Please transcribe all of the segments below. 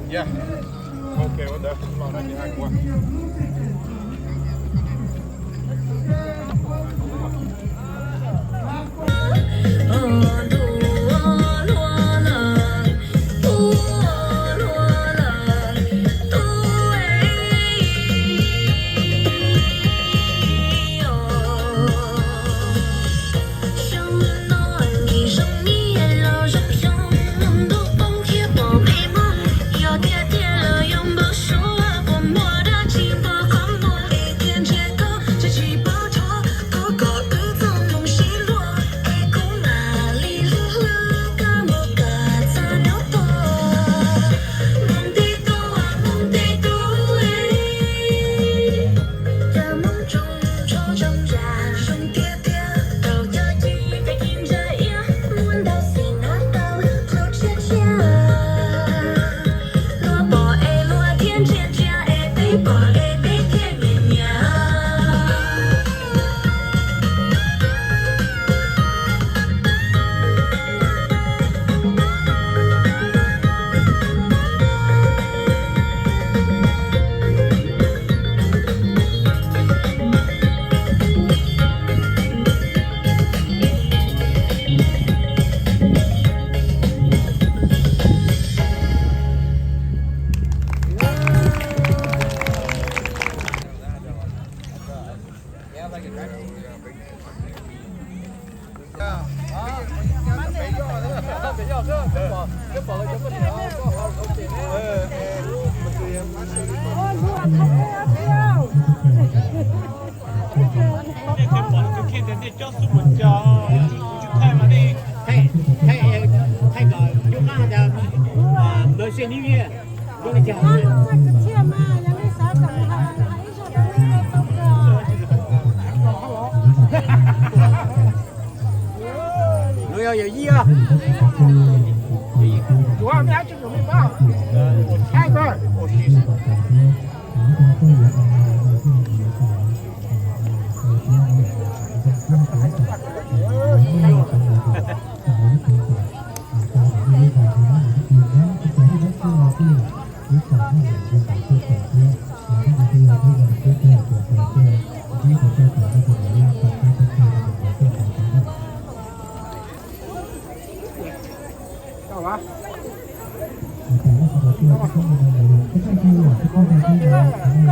Yeah. Ok, ua ntawd los no ces hais kuv.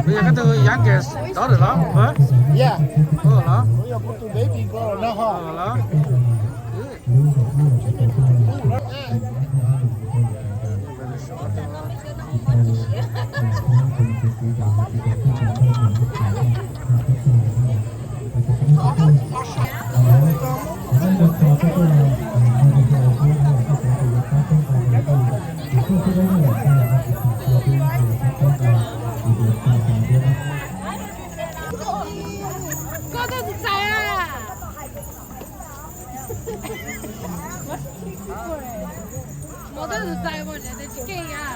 Bây giờ các tôi dán kìa, đó được lắm. Yeah. Ơ, lắm. Ui, ui, tus baby girl no ho. Lắm. Koj twb txais a. Mos twb txais mas tsis keej a.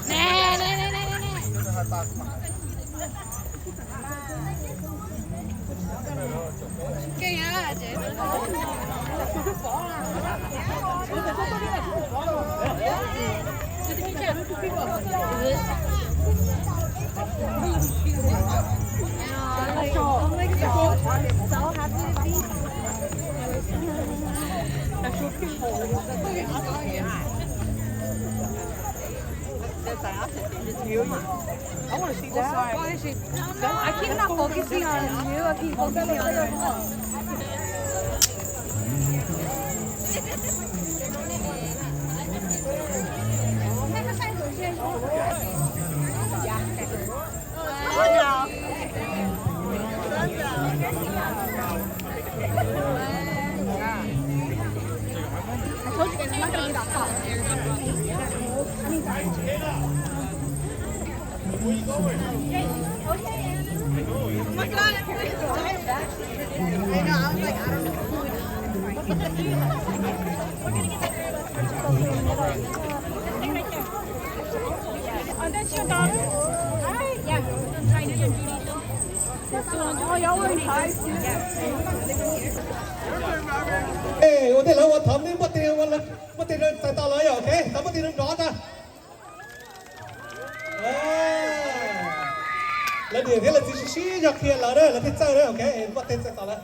Nè, nè, nè, nè, nè. I want to see that. I keep not focusing on you. I keep focusing on your phone. Oh, that's your daughter? Hi. Yeah. Hi, Judy. Ua ntej lawv ua thov muaj tes, muaj tes txais tos los yog, ok, thov muaj tes nrov tag. Lawv niam thiab lawv txiv sib sib zog qhia lawv, lawv thiaj txawj, ok, muaj tes txais tos lawm.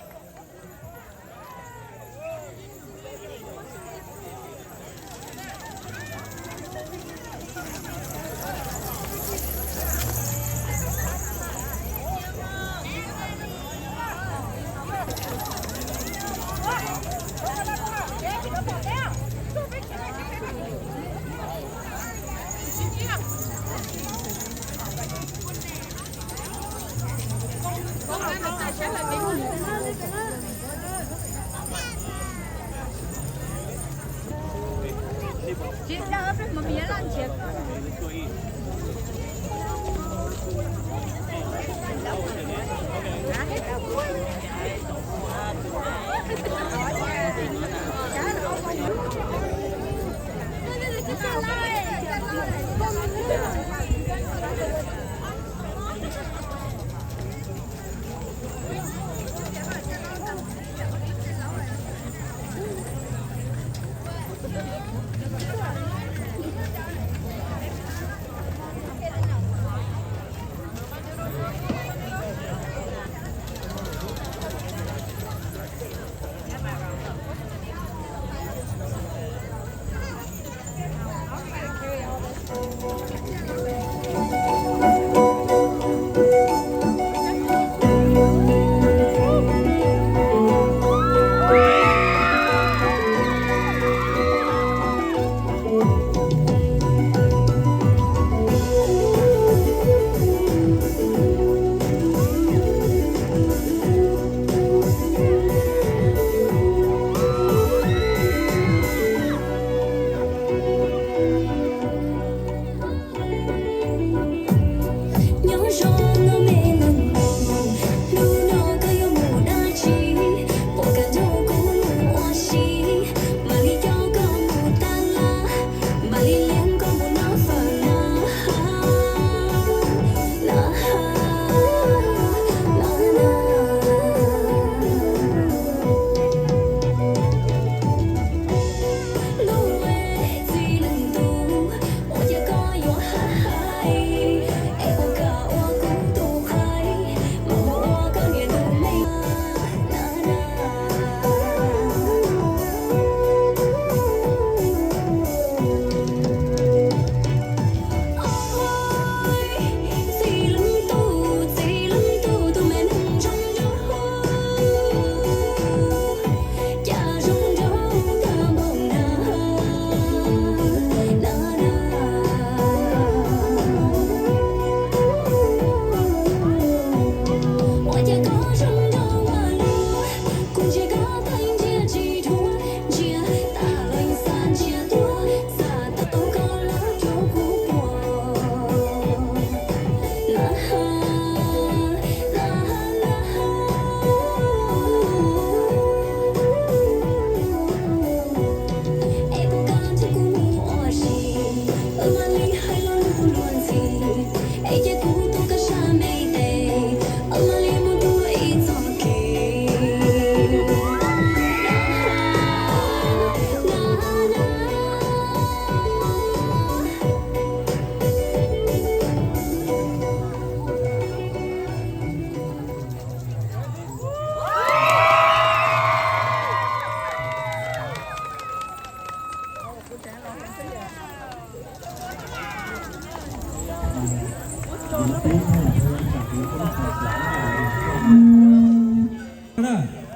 Nyob zoo nawb me neeg, hnub no koj yuav mus dab tsi? Puas kam nrog kuv mus ua si? Mam li coj koj mus tab laj, mam li liab koj mus noj fawm na. Txij leej tub, ua cas koj yuav hais, es puas kam ua kuv tus qhaib, mam mus ua koj niam tus me. Txij leej tub, txij leej tub, tus me neeg zoo nraug, cas zoo nraug tag npaum na. Ua cas koj zoo nraug ua luaj, kuv ntsia koj tag ntsia tsis dhuav, ntsia tas lees xav ntsia tuaj, xav tau koj los cuag kuv puas. Es puas kam nrog kuv mus ua si? Wb mam li hais lo lus luag ntxhi, es cia kuv tuav koj sab me tes, wb mam li mus dua ib txoj kev.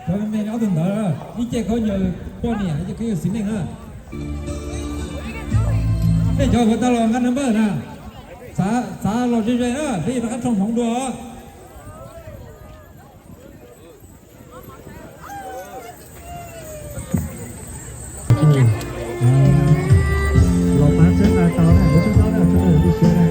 Cov me me ob tug ntawd, ib ce khaub ncaws poj niam, ib ce khaub ncaws xib neej na. Nej cov uas tau los nqa nab npawj na, txav los ze ze na, peb yuav rov qab rho hmoov dua. Los pab txhawb nqa tau na, kuv txhawb tau na, txhawb tau kuv siab na.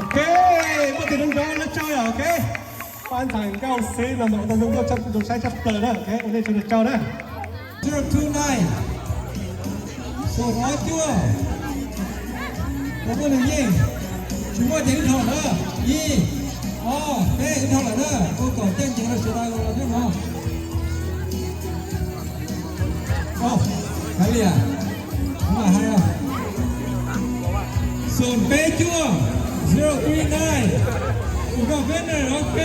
Ok, muaj tus nroo nroo lawv tso yom, ok. Pab ntxhais Nkauj Xib no mas ua tau zoo nkauj tshaj, zoo saib tshaj plaws na, ok, ua nej sawv daws tso na. Zero two nine, xoom ob cuaj, kaum cuaj nees yeej, tsis muaj ces wb dhau lawm na. Ib, ob, peb, wb dhau lawm na, ua kom caij ncees rau sawv daws los thiab no. Ov, hais li a, kuv mam hais os. Xoom peb cuaj, zero three nine, tus koj peb na, ok.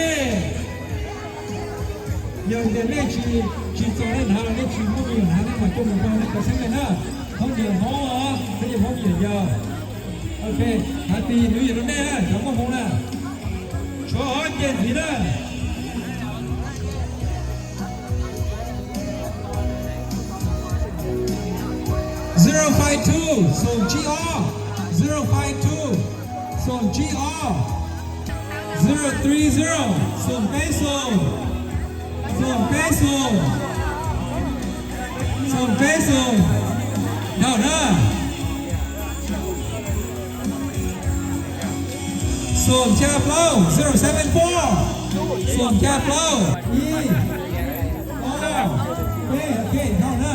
Yog tias nej tsis, tsis txaus nej hnav los nej tsis muaj me nyuam hnav, nej mam coj mus rau nej cov xeeb ntxwv na. Thoob nyiam hmoob os, thoob nyiam hmoob me nyuam yau. Ok, hais tias nws yog rau nej na, cov muaj hmoo na. Tshuav ob ces ntxiv na. Zero five two, xoom tsib ob. Zero five two, xoom tsib ob. Zero three zero, xoom peb xoom. Xoom peb xoom. Xoom peb xoom. Dhau na. Xoom xya plaub, zero seven four. Xoom xya plaub, ib, ob, peb, ok, dhau na.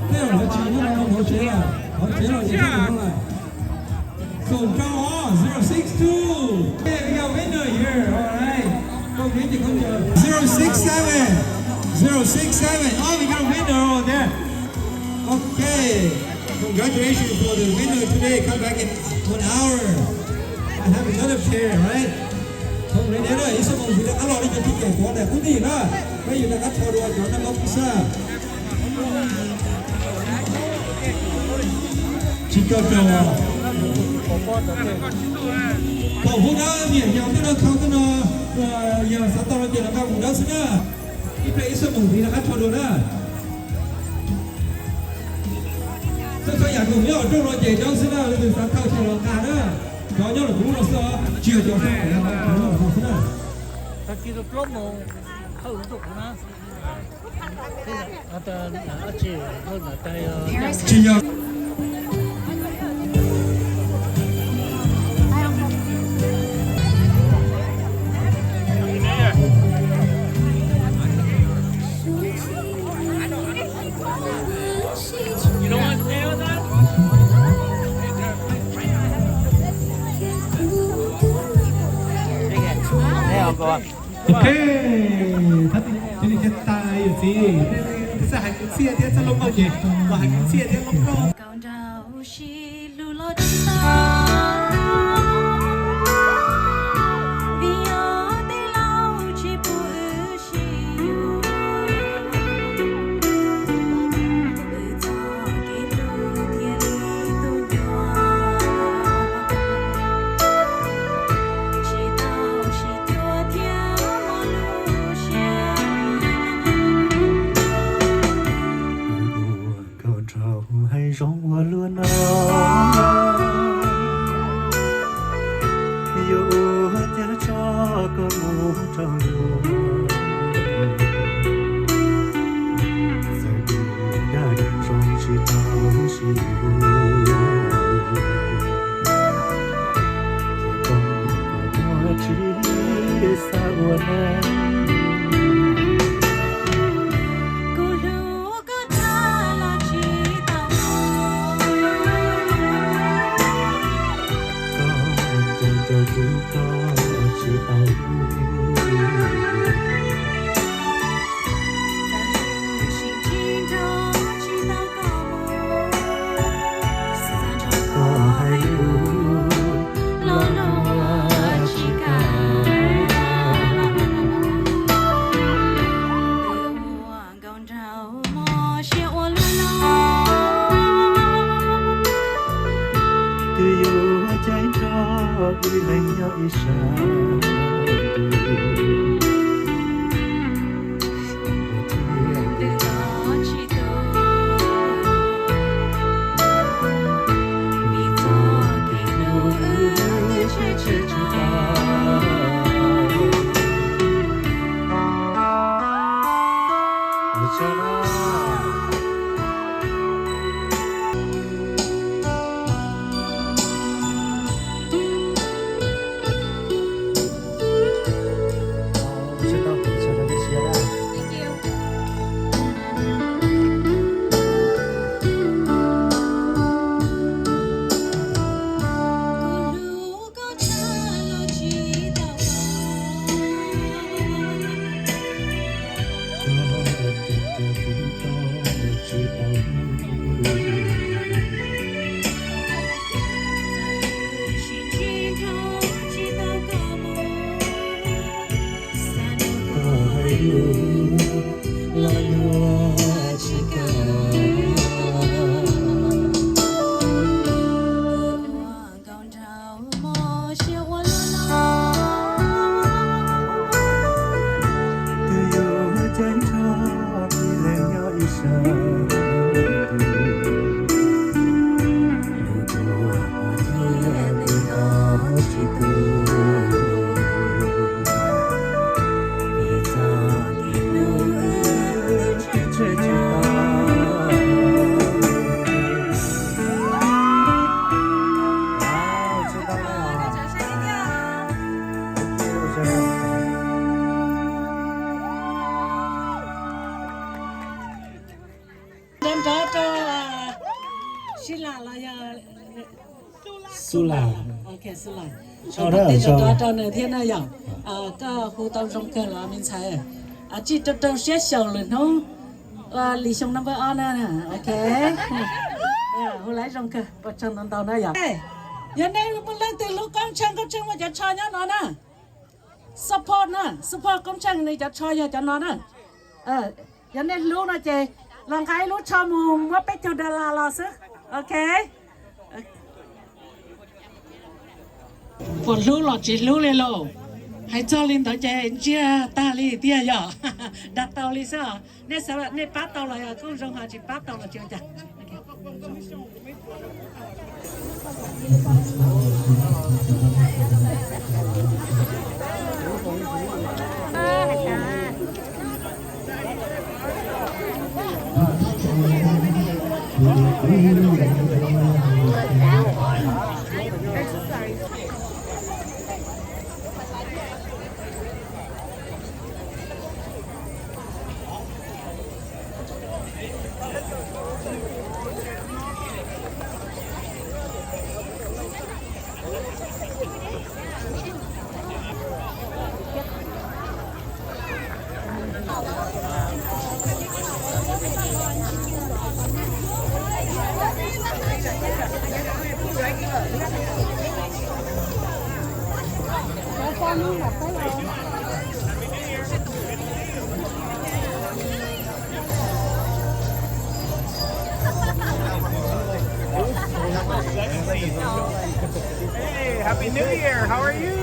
Tej zaum lawv tsis nyob no, lawv mus tsev lawm, lawv tsev lawm ces peb mus no lawm. Xoom rau ob, zero six two. Hey, we got winner here, all right. Koj neb ces koj ncaws. Zero six seven, zero six seven. Oh, we got a winner over there. Okay. Congratulations for the winner today. Come back in one hour. I have another pair, right? Thov neb na, ib xuab moos ntxiv rov qab los li cov tib cem kuv ntawm qub tim na. Peb yuav rov qab rho dua cov naj mob pub sab. Tsis tau raug. Thaum hu dawb niam yog tej no khau tej no, yog xav tau no ces los nqa mus dawb xwb na. Ib pliag ib xuab moos ntxiv rov qab rho dua na. Txhua txhua yam khoom nyob hauv rooj no ces dawb xwb na, leej twg xav thawj ces los nqa na. Cov nyob los kuv lub no xwb os, tsis yog cov xwb, cov nyob los kuv lub no xwb na. Tag kis rau plaub moos thawj tus kuv na. Tsis yog. Ok, thab tis cia li kiag tas yawm txiv, xav hais kwv txhiaj thiab txoj lub nkauj ces los hais kwv txhiaj thiab lub nkauj. Kaus nraug sib hlub los tsis tau, vim yog tej laus tsis pub wb sib yuav. Wb txoj kev hlub thiaj li tu ncua, tsis tau sib cuag thiab mob lub siab. Kaus nraug hais zoo ua luaj no, yuav ua cas tso koj mus rau luag. Txawm wb dag zoo tsis tau sib yuav, ces koj kuj muaj tsis xav ua neej. Kuv hlub koj tag los tsis tau, koj nco nco kuv koj tsis tau. Txawm wb sib ntsib nrog tsis tau koj mus, xav nrog koj hais lus los luag tsis kam. Wb ua nkauj nraug mob siab ua luaj no, twb yuav caij nrog ib leeg nyob ib sab. Twb los tsis tu, vim txoj kev hlub wb twb tshiab tsis tau. Nkauj nraug mob siab ua luaj no, twb yuav caij nrog ib leeg nyob ib sab. Lub ntuj qhua thiab twb nto tsis tu, vim txoj kev Sib Lam los yog Xub Lam? Ok, Xub Lam. Npaj teg rau nws thiab na yom. Koj hu tau zoo kawg los me ntxhais. Tsij rau rau siab xyaum lwm hnub ua li xyoo number ob na. Ok. Hu laiv zoo kawg, ua tsaug ntau ntau na yom. Yog nej leej twg hlub Koob Tsheej, Koob Tsheej muaj cov tsho nyob no na. Support na, support Koob Tsheej nws cov tsho yog cov no na. Yog nej hlub no ces los nqa ib lub tsho mus muab peb caug dollar los xwb. Ok. Puas hlub los tsis hlub li lauj? Hais txog li ntawd ces ntsiag tag li tiag yom. Dag tau li xwb os. Nej xav, nej pab tau los yog Koob Zoo, ho tsis pab tau los tsis ua cas. Hey, Happy New Year. How are you?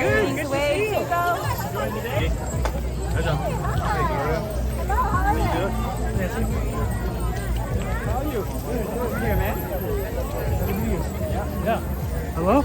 Good, good to see you. Enjoying the day? How are you? Good, man. Happy New Year. Yeah, yeah. Hello?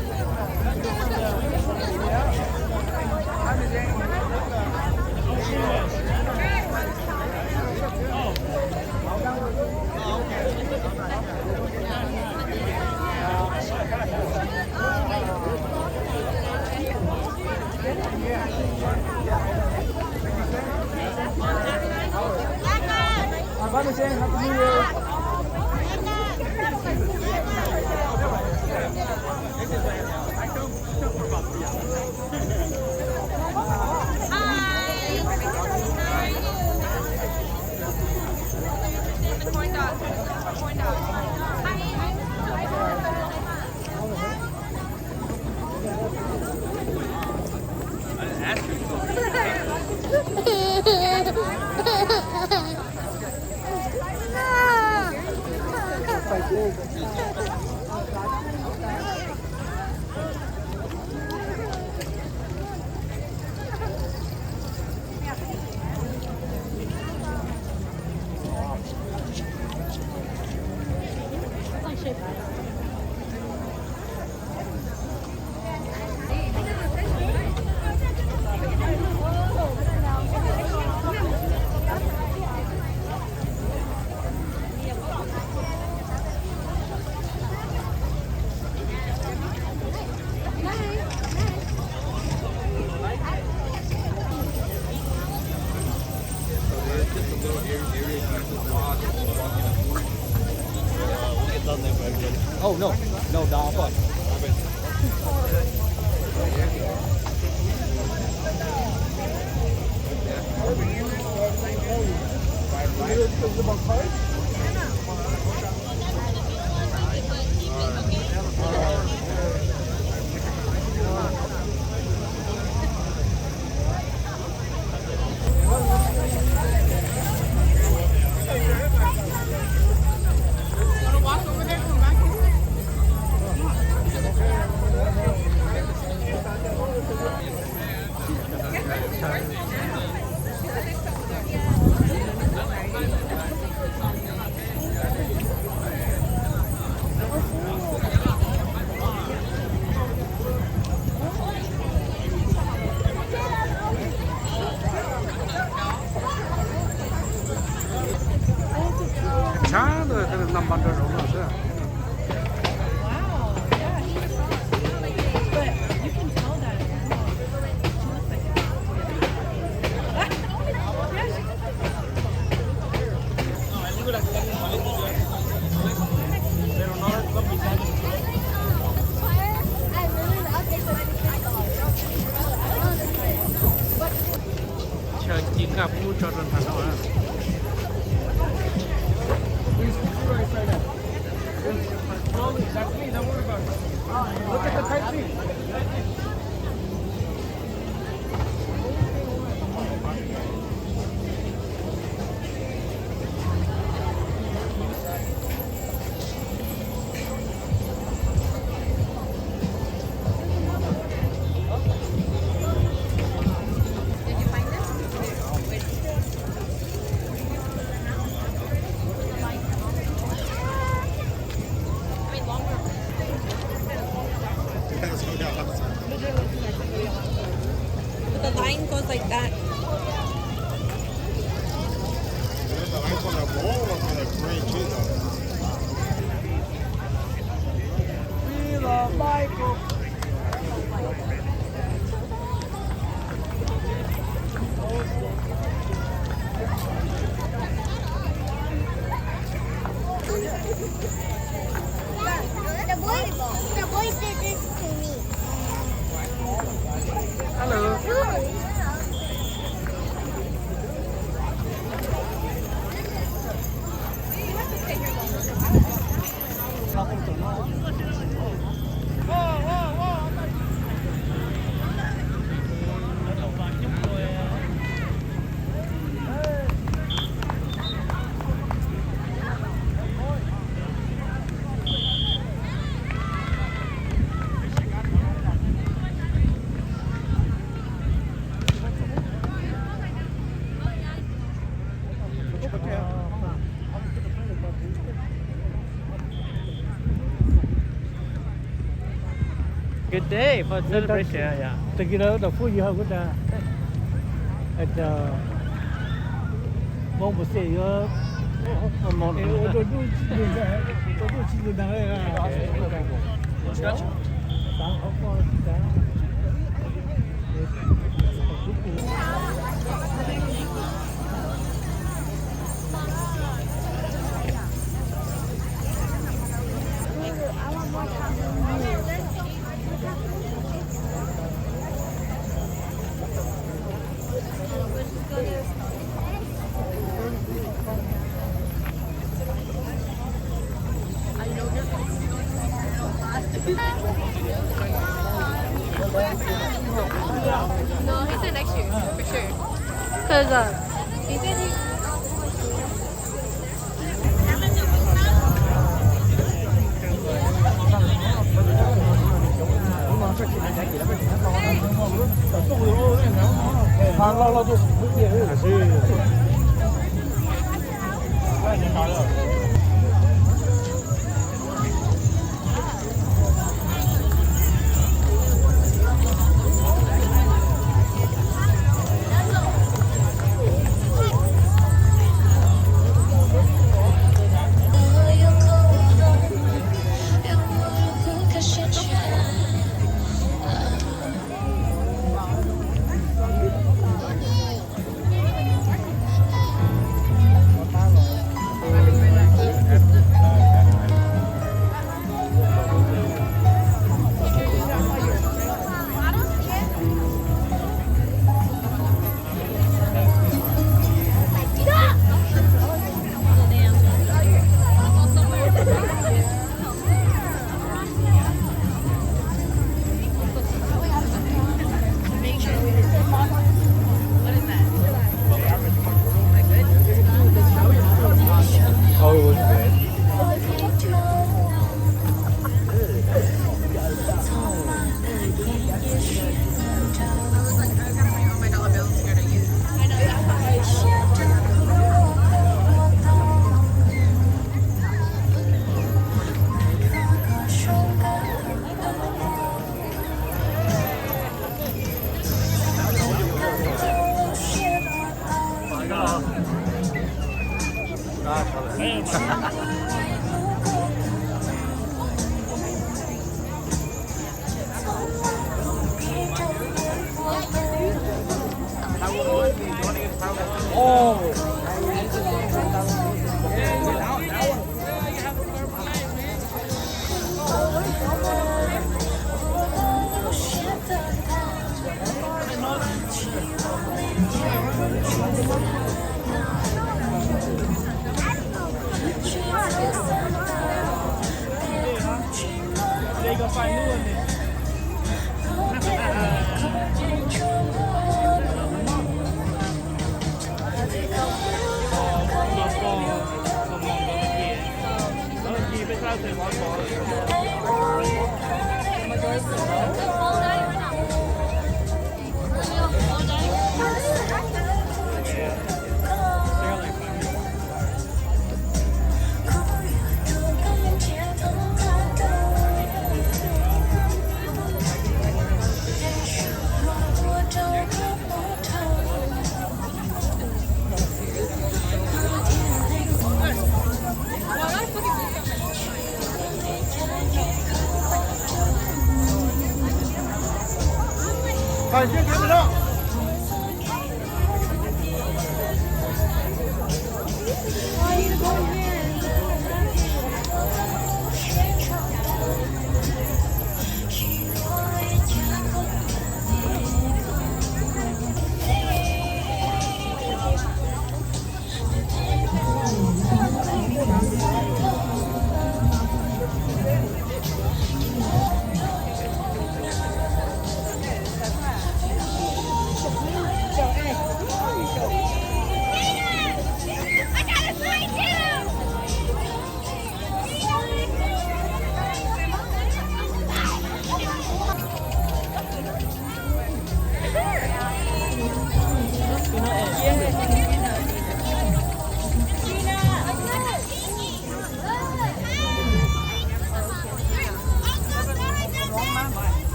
Oh, no. No, down, fuck. Tshab ntawd nam npas nrog zaum no xwb. Nqa pub tso rau ntawm no. Look at the Type C. But the line goes like that. The boy, the boy did this to me. Hello. Good day for celebration. Yeah. Tag kis no tau pub yus hauv kuv tas, Hmoob Npus Xej yuav ua rau dub tsis ntag, ua dub tsis ntag. No, he said next year, for sure. Cause uh, he said he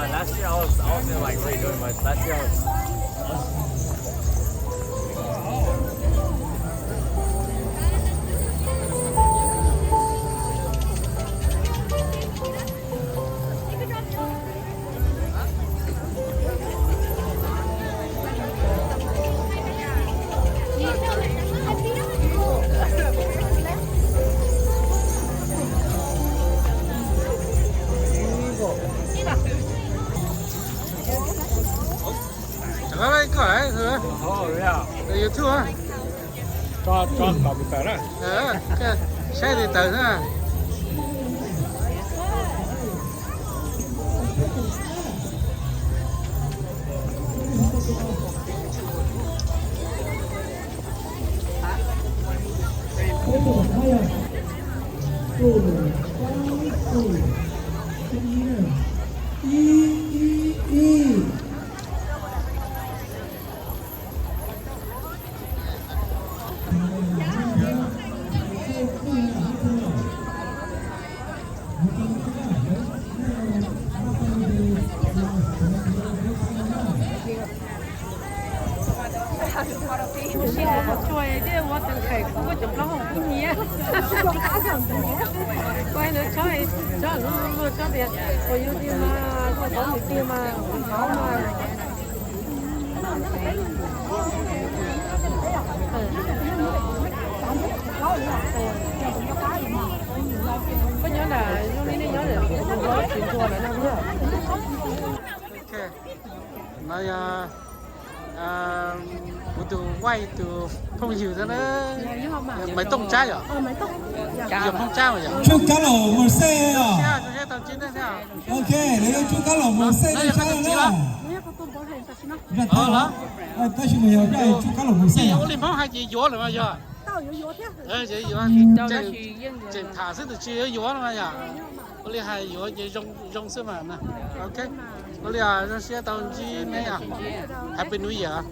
Last year I was, I wasn't like really doing much. Last year I was Rov qab koj YouTube, saib li tas na. Ua si ua tsuag thiab ua teem khaim kuj cov plaub hau kuj nyiab. Ua ntawd tsob, tsob luag tsob tias ua yus tiag mas, ua tau yus tiag mas, ua tau mas. Koj nyob nram zoo li nej nyob, tsis ntuag lawm no. No yog kuv tus wife tus phooj ywg xwb na. Maiv Tooj Tsab yom? Yog Phooj Tsab mas yom? Tsuj Kab Laum Mos Xej os. Ok, lawv yog Tsuj Kab Laum Mos Xej nej saib na. Zaj thab los, tab sis mas yog zaj Tsuj Kab Laum Mos Xej. Ua li Hmoob hais ces yuav lawm mas yog. Tseem tham xwb tus tsis yuav yuav no mas yom. Ua li hais yuav ces zoo xwb mas. Ok, ua li zoo siab tau ntsib neb. Happy New Year.